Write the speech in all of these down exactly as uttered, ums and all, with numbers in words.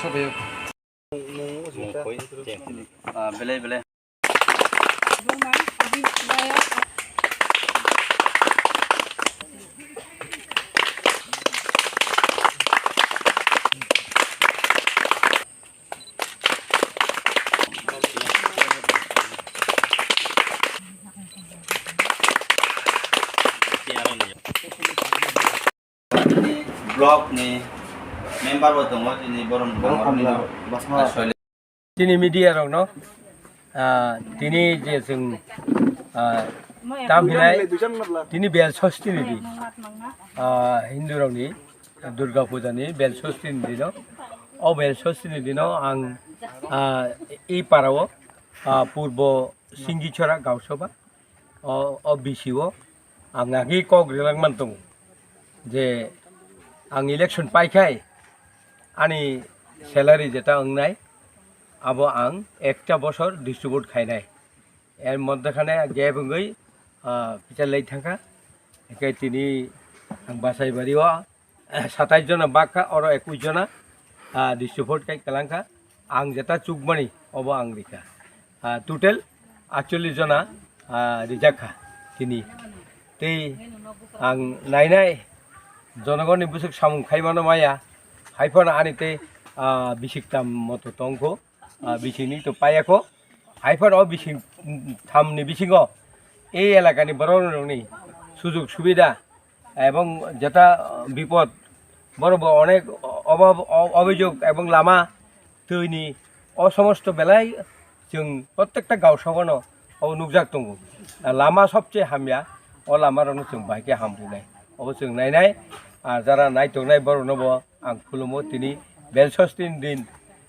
Ah, belai belai. Block ni member bo tongo, tini borok ni tongo, tini media rok no, ah, tini je chwng, ah, tam hinai, tini bel sosti ni di, ah, Hindu rok ni Durga Puja ni bel sosti ni dino, o bel sosti ni dino ang, ah, i para o, ah, purbo Singichora Gausaba, o, o bisi o ang agi kok rilak man tongo je ang election pai khai ani salary jeta wngnai abo ang ekta bosor distribute khainai. Er moddhe khane gap wngwi, ah, pisa lei thangkha. Hingke tini ang Basaibari o, eh, satais jona bakha, oro ekwis jona, ah, distribute kai kalangkha. Ang jeta chukmani obo ang rikha. Ah, total atchollis jona, ah, rijakha tini. Tei ang nainai jonogoni bwswk samung khaimano maya, haiphano ani tei, ah, bisik tam moto tongkho. Ah, bisingni to payakho. Haiphano o bising, mm, thamni bisingo ei elakani borok rokni sujug subida ebong jeta, ah, bipod, borok bo onek obab, o-, obijog ebong lama twini o somosto belai chwng prottekta gausogano o nukjak tongo. Ah, lama sobse hamya, o lama rokno chwng bahai khe hamrwnai. Obo chwng nainai, ah, jara naitongnai borokno bo ang khulumo tini bel sosti ni din.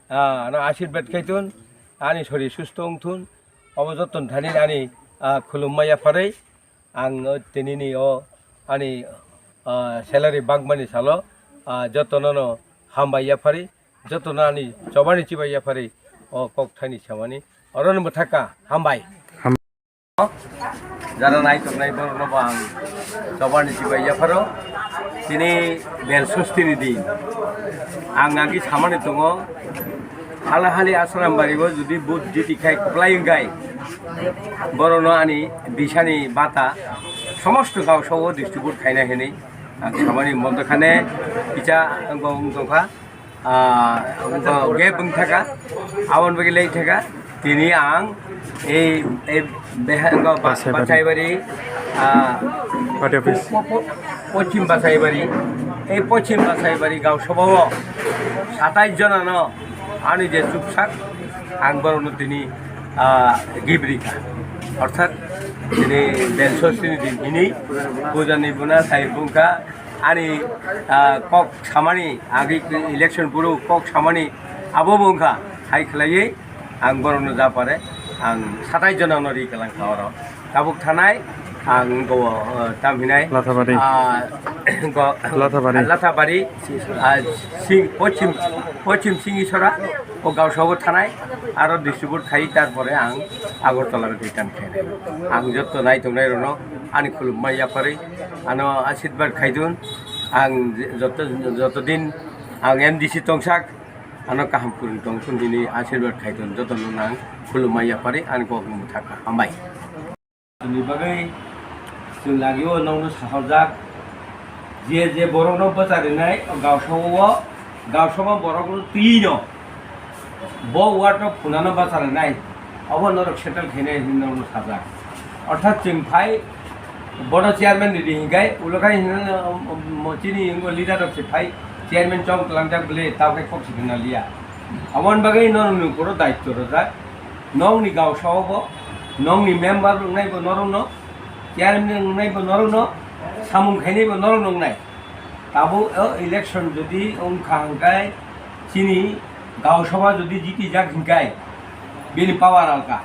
Ah, ano asirbad khaitun, ani sori susto wngthun, obo jottoni thani ani, ah, khulumma yapharwi, ang o tinini o ani, ah, salary bakmani salo, ah, jotono no hambai yapharwi, jotono ani chobani chibai yapharwi, o kok thani samani, oro no bwthaka, hambai. Jara naitongnai borokno bo ang chobani chibai yapharo. Tini bel sostini din. Ang agi samani tongo, hala hali Asrambari o jodi vote jiti khai kwplai wngkhai, borokno ani bisani bata somosto gausao distribute khaina hinwi ang samani monto khane kicha wng tongkha. Ah, wngkha gap wngthaka, aboni bagwi lengthaka. Tini ang ei, ei beha-, wngkha ba-, Basaibari. Basaibari, ah, Party office. Po-, po-, po-, Pochim Basaibari, ei Pochim Basaibari gausabao satais jonano ani je chuksak, ang borokno tini, ah, gift rikha. Orthat tini bel sostini din hini pujani buna sai bungkha. Ani, ah, kok samani, agi election buru kok samani abo bo wngkha, hai khlaiwi ang borokno ja pare, ang satais jonano ri kwlangkha oro. Tabuk thanai, ang go, ah, tam hinai, Lathabari. Ah, go, Lathabari. Lathabari, ah, sing, pochim, pochim Singisora, o gausao thanai, aro distribute khai, tarpore ang Agartala return khainai. Ang jotto naitongnai rokno ani khulumma yapharwi, ano asirbad khaidun, ang joto, joto din ang M D C tongsak, ano kaham kwrwng tongthun hini asirbad khaidun, jotono nang khulumma yapharwi ani kok mwthakha. Hambai. Ni bagwi chwng lagio nokno sahorjak, je je borokno bwcharinai gausao, gausama borokno twino. Bo ward o phunano bachalanai, obo norok settle khainai hinwi norokno sajak. Orthat chwng phai bono chairman ni ri hinkhai, ulo khai hinwi, um, um, chini wngkha leader rok se phai chairman chong tlangjak bwle, tamo khe kok se khna liya. Aboni bagwi norokni ukoro daityo rwjak. Nokni gausao bo, nokni member wngnai bo norokno, chairman wngnai bo norokno, samung khainai bo norokno wngnai. Tabuk o election jodi wngkha hwnkhe chini gausabha jodi jitijak hwnkhe bini power alka.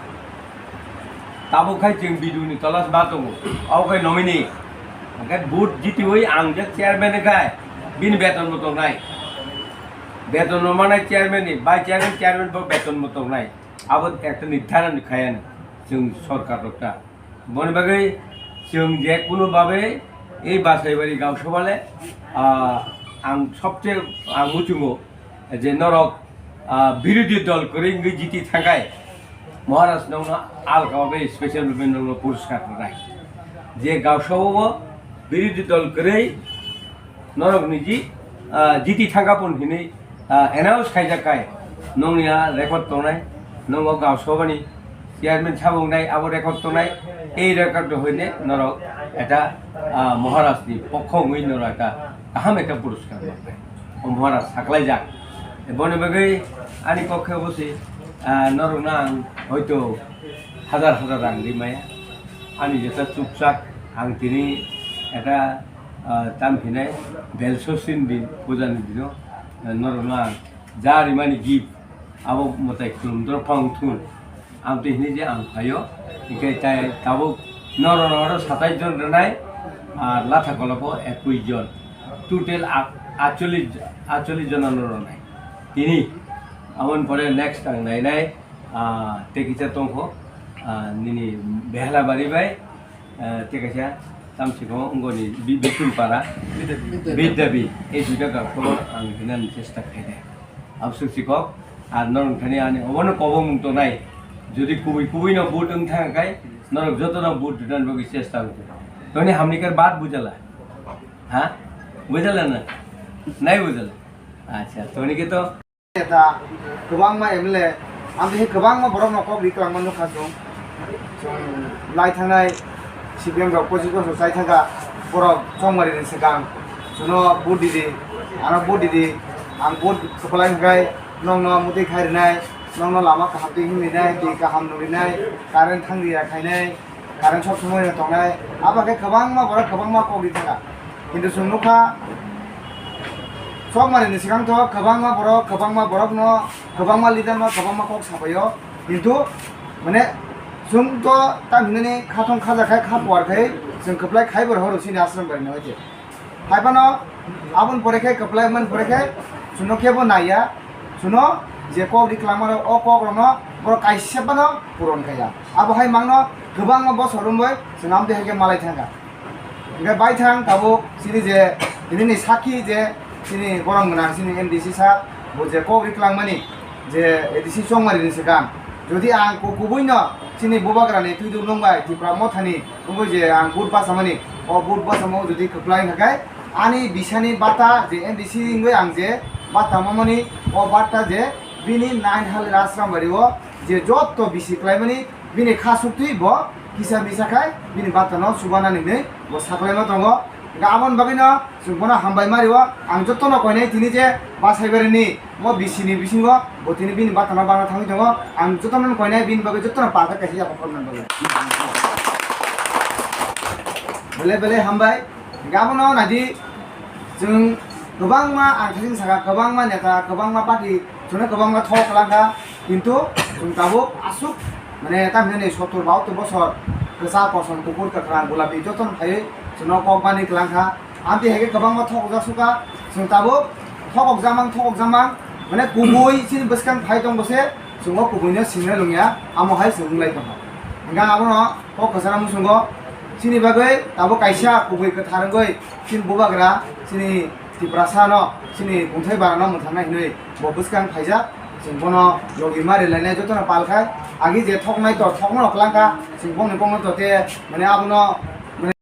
Tabuk khai chwng B D O ni tola se ma tongo. Abo khai nominee. Hwnkhe vote jitiwi ang je chairman khai bini beton bo tongnai. Beton bo manai chairman ni, vice chairman, chairman bo beton bo tongnai. Abo ekta nirdharon khayano chwng sorkar rokta. Boni bagwi chwng je kunu babe ei Basaibari gausabale, ah, ang sobche ang muchungo je norok Ah, birodhi dol kwrwi wngwi jiti thangkhai, Maharaj nokno alka bagwi special movement nokno puruskar rwnai. Je gaosao birodhi dol kwrwi norok niji, ah, jiti thangkha pun hinwi, ah, announce khaijak kai, nokni a record tongnai, nogo gaosabani chairman sabo wngnai abo record tongnai, ei record hoine norok eta, ah, Maharaj ni pokho wngwi norok eta kaham ekta puruskar manai. O Maharaj saklaijak. Boni bagwi ani pokhe bo se, ah, norokno ang hoito hazar hazar rang ri maya. Ani jesa chukchak ang tini eta, ah, tam hinai belso sin din puja ni dino, ah, norokno ang ja rimani gift abo mwtai khulum doro phang thun. Amtwi hinwi je ang phaio, hinkhe tai tabuk norok norok satais jon rwnai, ar latha kologo ekwis jon, total a-, atchollish, atchollish jona no rwnai. Tini, aboni pore next ang nainai, ah, tei kisa tongkho, ah, nini Behlabari bai, ah, tei kaisa tamsiko wngoni Bi-, Bipulpara, Bidyabi, ei duita gakhoro ang hinani chesta khainai. Absuk sikok, ar norok thani ani obono kobomung tongnai. Jodi kubui kubui no vote wng thang kai, norok joto no vote rwna bagwi chesta wng tong. Toni hamni kar baat bujala? Ha? Bujala na? Nai bujala? Acha, toni ke to. Eta kwbangma M L A, ang tei kwbangma borok no kok ri kwlangma nukha chwng. Chwng lai thangnai C P M rok pochis bosor chai thangkha, borok chongmari ni swkang chwngno vote di di, ano vote di di, ang vote kwplai hwnkhe nokno mwtwi khai rwnai, nokno lama kaham twi himrinai, twi kaham nukrinai, current thang riya khainai, current sob somoi no tongnai, abo khe kwbangma borok kwbangma kok ri thangkha. Kintu chwng nukha, chokmani ni swkang to kwbangma borok, kwbangma borok no, kwbangma leader no, kwbangma kok sabaio. Kintu, mane, chwng to tam hinani khathong khaja khai, kha puar khai, chwng kwplai khai bo rohor chini ashram bai no hoite. Hai phano, aboni pore khe kwplai man pore khe, chwngno kebo naiya, chwngno je kok ri kwlangma rok, o kok rokno borok kaisa phano puron khaiya. Abo hai mangno kwbangma bosor romwi chwng amtwi hai khe malai thangkha. Hingke baithang tabuk chini je, tini ni sakhi je, chini borom gwnang, chini M D C sir, bo je kok ri kwlangmani, je A D C chongmani ni swkang. Jodi ang ku-, kubui no chini bubagra ni twidu nung bai Tipra Motha ni wngwi je ang vote bachamani, o vote bachamo jodi kwplai hwnkhe ani bisani bata je M D C wngwi ang je bata mamani, o bata je bini nine hal Rajrambari o je jotto bisi kwlaimani, bini kha suktwi bo kisa misa khai bini bata no chubanani hinwi bo saklaima tongo. Hingke aboni bagwi no chwng bono hambai ma rio. Ang jotono koinai tini je bachai bari ni mo bisi ni bisingo bo tini bini bata no bana thangwi tongo. Ang jotono koinai bini bagwi jotono pal khe kaisa yapha khoroknani bagwi. Belai belai hambai. Hingke abono naidi, chwng kwbangma, ang thaiching saka, kwbangma neta, kwbangma party, chwngno kwbangma thok kwlangkha, kintu chwng tabuk aswk, mane, tamhinani sottor bahattor bosor kwchak, kosom, kuphur, kwkhrang, gulapi jotono phaiwi chwngno kok bani kwlangkha. Amtwi hai khe kwbangma thokjak sukha, chwng tabuk thokokjamang, thokokjamang, mane, kubui chini bwskang phai tong bose, chwng o kubuino sinai lungya, amo hai chwng wnglai tongo. Hingke abono kok kwcharo muchungo, chini bagwi tabuk kaisa kubui kwthar wngwi chini bubagra, chini Tiprasa no, chini kungthai bara no mwthangna hinwi bo bwskang phaijak. Chwng bono logi ma rilainai jotono pal khai, agi je thoknai to thokno kwlangkha, chwng bongni kokno to te, mane, abono, mane,